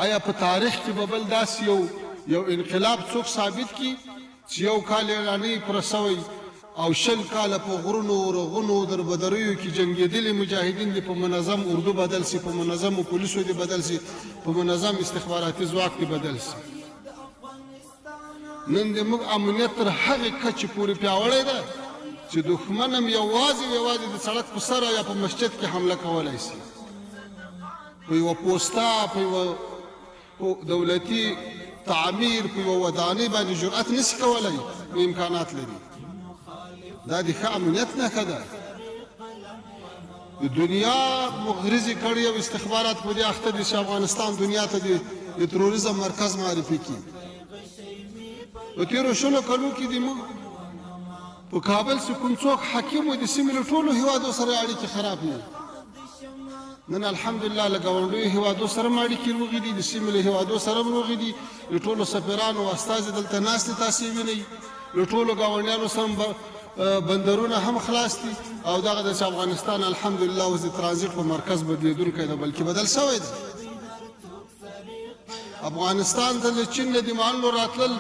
آیا په تاریخ کې به بل داسې یو یو انقلاب څوک ثابت کړي چې یو کال یې لا نه وي پوره شوی او 20 کاله په غرونو، رغونو، دربدریو کې جنګېدلي مجاهدین دې په منظم اردو بدل شي، په منظمو پولیسو دې بدل شي، په منظم استخباراتي ځواک دې بدل شي؟ نن د موږ امنیت تر هغې کچې پورې پیاوړی دی چې دښمن هم یوازې یوازې د سړک په سر یا په مسجد کې حمله کولای شي، په یوه پوسته، په یوه دولتي تعمیر، په یوه ودانۍ باندې جرأت نشي کولای، نو امکانات لري. دا د ښه امنیت نښه ده. د دنیا مغرضې کړۍ او استخبارات په دې اخته دي چې افغانستان دنیا ته د تروریزم مرکز معرفي کړي. په تېرو 20 کلو کې د موږ په کابل کې کوم څوک حاکم و، د سیمې له ټولو هیوادو سره اړیکې خرابې وې. نن الحمدلله له ګاونډیو هیوادو سره هم اړیکې روغې دي، د سیمې له هیوادو سره هم روغې دي. د ټولو سفیرانو استازي دلته ناست دي، تاسې یې وینئ. له ټولو ګاونډیانو سره هم بندرونه هم خلاص دي او دغه د افغانستان الحمدلله اوس د ترانزیټ په مرکز بدلیدونکی دی، بلکې بدل شوی دی. افغانستان ته له چین نه د مالونو راتلل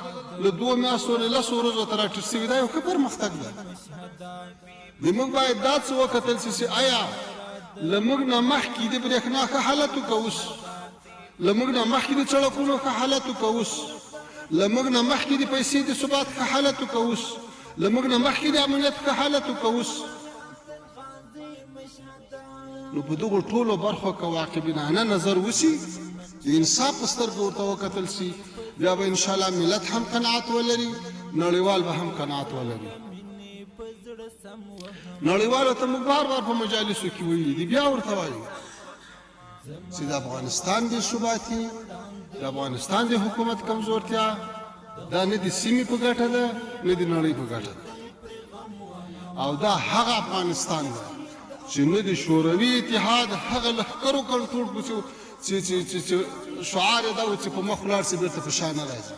له 2 میاشتو نه 10 ورځو ته راټیټ شوي، دا یو ښه پرمختګ دی. د موږ باید دا څه وکتل شي چې آیا له موږ نه مخکې د برېښنا ښه حالت و که اوس، له موږ نه مخکې د سړکونو ښه حالت و که اوس، له موږ نه مخکې د پیسې د ثبات ښه حالت و که اوس، له موږ نه مخکې د امنیت ښه حالت و که اوس. نو په دغو ټولو برخو که واقعبینانه نظر وشي، د انصاف په سترګه ورته وکتل شي، بیا به انشاءالله ملت هم قناعت ولري، نړیوال به هم قناعت ولري. نړیوالو ته موږ بار بار په مجالسو کې ویلي دي، بیا ورته وایو چې د افغانستان بې ثباتي، د افغانستان د حکومت کمزورتیا، دا نه د سیمې په ګټه ده، نه د نړۍ په ګټه ده. او دا هغه افغانستان ده چې نه د شوروي اتحاد هغه لښکرو کنټرول کړو چې چې چې چې شعار یې دا و چې په مخ ولاړ شي، بېرته په شا نه راځي.